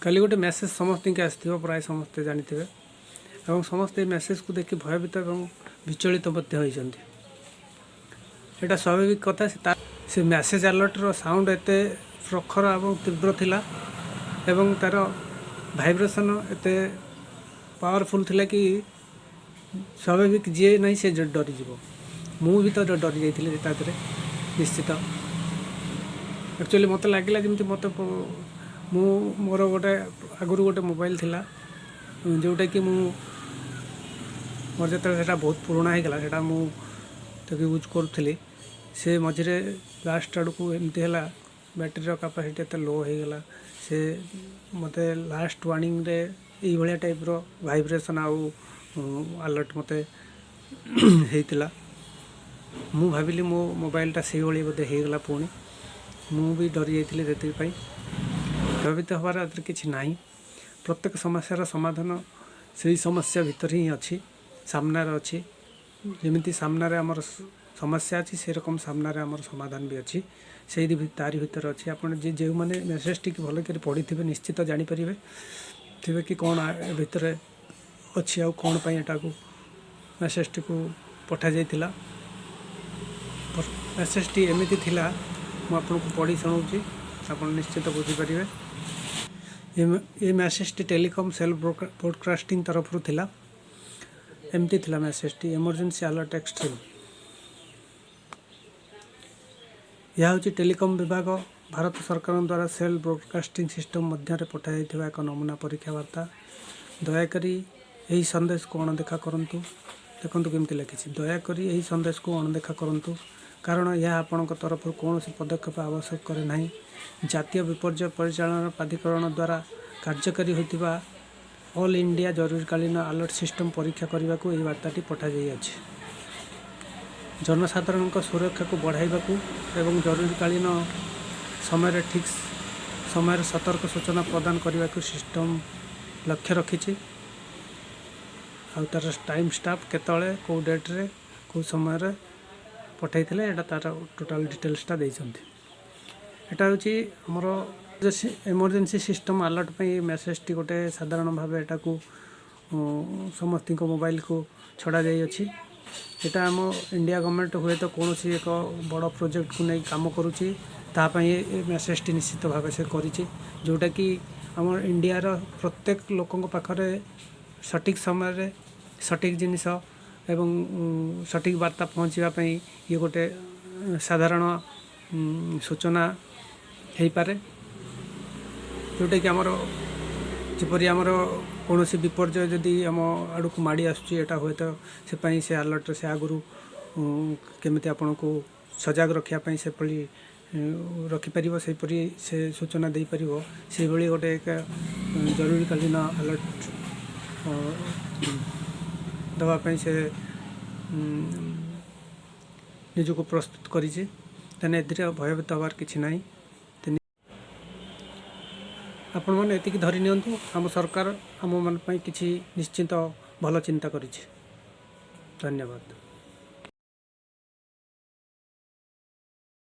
କାଲି ଗୋଟେ ମେସେଜ୍ ସମସ୍ତଙ୍କୁ ଆସିଥିବ, ପ୍ରାୟ ସମସ୍ତେ ଜାଣିଥିବେ ଏବଂ ସମସ୍ତେ ଏ ମେସେଜ୍କୁ ଦେଖି ଭୟଭୀତ ଏବଂ ବିଚଳିତ ମଧ୍ୟ ହୋଇଛନ୍ତି। ଏଇଟା ସ୍ୱାଭାବିକ କଥା। ସେ ମେସେଜ୍ ଆଲର୍ଟର ସାଉଣ୍ଡ ଏତେ ପ୍ରଖର ଏବଂ ତୀବ୍ର ଥିଲା ଏବଂ ତା'ର ଭାଇବ୍ରେସନ୍ ଏତେ ପାୱାରଫୁଲ୍ ଥିଲା କି ସ୍ୱାଭାବିକ ଯିଏ ନାହିଁ ସେ ଡରିଯିବ। ମୁଁ ବି ତ ଡରି ଯାଇଥିଲି ତା ଦେହରେ ନିଶ୍ଚିତ। ଆକ୍ଚୁଆଲି ମୋତେ ଲାଗିଲା ଯେମିତି ମୋତେ ମୁଁ ମୋର ଗୋଟେ ଆଗରୁ ଗୋଟେ ମୋବାଇଲ ଥିଲା, ଯେଉଁଟାକି ମୁଁ ମୋର ଯେତେବେଳେ ସେଇଟା ବହୁତ ପୁରୁଣା ହେଇଗଲା, ସେଇଟା ମୁଁ ତାକୁ ୟୁଜ୍ କରୁଥିଲି। ସେ ମଝିରେ ଲାଷ୍ଟ ଆଡ଼କୁ ଏମିତି ହେଲା, ବ୍ୟାଟେରୀର କାପାସିଟି ଏତେ ଲୋ ହେଇଗଲା, ସେ ମୋତେ ଲାଷ୍ଟ ୱାର୍ଣ୍ଣିଂରେ ଏଇଭଳିଆ ଟାଇପ୍ର ଭାଇବ୍ରେସନ୍ ଆଉ ଆଲର୍ଟ ମୋତେ ହେଇଥିଲା। ମୁଁ ଭାବିଲି ମୋ ମୋବାଇଲଟା ସେଇଭଳି ବୋଧେ ହେଇଗଲା ପୁଣି। ମୁଁ ବି ଡରି ଯାଇଥିଲି ସେଥିପାଇଁ। ଭୟଭୀତ ହେବାର ଏଥିରେ କିଛି ନାହିଁ। ପ୍ରତ୍ୟେକ ସମସ୍ୟାର ସମାଧାନ ସେଇ ସମସ୍ୟା ଭିତରେ ହିଁ ଅଛି, ସାମ୍ନାରେ ଅଛି। ଯେମିତି ସାମ୍ନାରେ ଆମର ସମସ୍ୟା ଅଛି, ସେରକମ ସାମ୍ନାରେ ଆମର ସମାଧାନ ବି ଅଛି, ସେଇ ତାରି ଭିତରେ ଅଛି। ଆପଣ ଯିଏ ଯେଉଁମାନେ ମେସେଜଟିକି ଭଲ କରି ପଢ଼ିଥିବେ, ନିଶ୍ଚିତ ଜାଣିପାରିବେ ଥିବେ କି କ'ଣ ଏ ଭିତରେ ଅଛି ଆଉ କ'ଣ ପାଇଁ ଏଟାକୁ ମେସେଜଟିକୁ ପଠାଯାଇଥିଲା। ମେସେଜଟି ଏମିତି ଥିଲା, ମୁଁ ଆପଣଙ୍କୁ ପଢ଼ି ଶୁଣାଉଛି, ଆପଣ ନିଶ୍ଚିତ ବୁଝିପାରିବେ। ଏ ମେସେଜଟି ଟେଲିକମ୍ ସେଲ୍ ବ୍ରଡକାଷ୍ଟିଂ ତରଫରୁ ଥିଲା। ଏମିତି ଥିଲା ମେସେଜଟି: ଏମର୍ଜେନ୍ସି ଆଲର୍ଟ ଏକ୍ସଟ୍ରିମ୍। ଏହା ହେଉଛି ଟେଲିକମ୍ ବିଭାଗ, ଭାରତ ସରକାରଙ୍କ ଦ୍ୱାରା ସେଲ୍ ବ୍ରଡକାଷ୍ଟିଂ ସିଷ୍ଟମ୍ ମଧ୍ୟରେ ପଠାଯାଇଥିବା ଏକ ନମୁନା ପରୀକ୍ଷା ବାର୍ତ୍ତା। ଦୟାକରି ଏହି ସନ୍ଦେଶକୁ ଅଣଦେଖା କରନ୍ତୁ। ଦେଖନ୍ତୁ କେମିତି ଲେଖିଛି: ଦୟାକରି ଏହି ସନ୍ଦେଶକୁ ଅଣଦେଖା କରନ୍ତୁ, କାରଣ ଏହା ଆପଣଙ୍କ ତରଫରୁ କୌଣସି ପଦକ୍ଷେପ ଆବଶ୍ୟକ କରେ ନାହିଁ। ଜାତୀୟ ବିପର୍ଯ୍ୟୟ ପରିଚାଳନା ପ୍ରାଧିକରଣ ଦ୍ୱାରା କାର୍ଯ୍ୟକାରୀ ହୋଇଥିବା ଅଲ୍ ଇଣ୍ଡିଆ ଜରୁରୀକାଳୀନ ଆଲର୍ଟ ସିଷ୍ଟମ୍ ପରୀକ୍ଷା କରିବାକୁ ଏହି ବାର୍ତ୍ତାଟି ପଠାଯାଇଅଛି। ଜନସାଧାରଣଙ୍କ ସୁରକ୍ଷାକୁ ବଢ଼ାଇବାକୁ ଏବଂ ଜରୁରୀକାଳୀନ ସମୟରେ ଠିକ୍ ସମୟରେ ସତର୍କ ସୂଚନା ପ୍ରଦାନ କରିବାକୁ ସିଷ୍ଟମ୍ ଲକ୍ଷ୍ୟ ରଖିଛି। ଆଉ ତା'ର ଟାଇମ୍ ଷ୍ଟାମ୍ପ, କେତେବେଳେ, କେଉଁ ଡେଟ୍ରେ, କେଉଁ ସମୟରେ ପଠାଇଥିଲେ, ଏଇଟା ତା'ର ଟୋଟାଲ୍ ଡିଟେଲ୍ସଟା ଦେଇଛନ୍ତି। ଏଇଟା ହେଉଛି ଆମର ଏମର୍ଜେନ୍ସି ସିଷ୍ଟମ୍ ଆଲର୍ଟ ପାଇଁ ମେସେଜଟି ଗୋଟେ ସାଧାରଣ ଭାବେ ଏଟାକୁ ସମସ୍ତଙ୍କ ମୋବାଇଲକୁ ଛଡ଼ା ଯାଇଅଛି। ଏଇଟା ଆମ ଇଣ୍ଡିଆ ଗଭର୍ଣ୍ଣମେଣ୍ଟ ହୁଏତ କୌଣସି ଏକ ବଡ଼ ପ୍ରୋଜେକ୍ଟକୁ ନେଇ କାମ କରୁଛି, ତା ପାଇଁ ଏ ମେସେଜଟି ନିଶ୍ଚିତ ଭାବେ ସେ କରିଛି, ଯେଉଁଟାକି ଆମ ଇଣ୍ଡିଆର ପ୍ରତ୍ୟେକ ଲୋକଙ୍କ ପାଖରେ ସଠିକ୍ ସମୟରେ ସଠିକ୍ ଜିନିଷ ଏବଂ ସଠିକ୍ ବାର୍ତ୍ତା ପହଞ୍ଚିବା ପାଇଁ ଇଏ ଗୋଟେ ସାଧାରଣ ସୂଚନା ହେଇପାରେ, ଯେଉଁଟାକି ଆମର ଯେପରି ଆମର କୌଣସି ବିପର୍ଯ୍ୟୟ ଯଦି ଆମ ଆଡ଼କୁ ମାଡ଼ି ଆସୁଛି, ଏଇଟା ହୁଏତ ସେ ପାଇଁ ସେ ଆଲର୍ଟ ସେ ଆଗରୁ କେମିତି ଆପଣଙ୍କୁ ସଜାଗ ରଖିବା ପାଇଁ ସେଭଳି ରଖିପାରିବ, ସେହିପରି ସେ ସୂଚନା ଦେଇପାରିବ। ସେଇଭଳି ଗୋଟେ ଏକ ଜରୁରୀକାଳୀନ ଆଲର୍ଟ ଦେବା ପାଇଁ ସେ ନିଜକୁ ପ୍ରସ୍ତୁତ କରିଛି। ତେଣୁ ଏଥିରେ ଭୟଭୀତ ହେବାର କିଛି ନାହିଁ। ଆପଣମାନେ ଏତିକି ଧରି ନିଅନ୍ତୁ, ଆମ ସରକାର ଆମମାନଙ୍କ ପାଇଁ କିଛି ନିଶ୍ଚିତ ଭଲ ଚିନ୍ତା କରିଛି। ଧନ୍ୟବାଦ।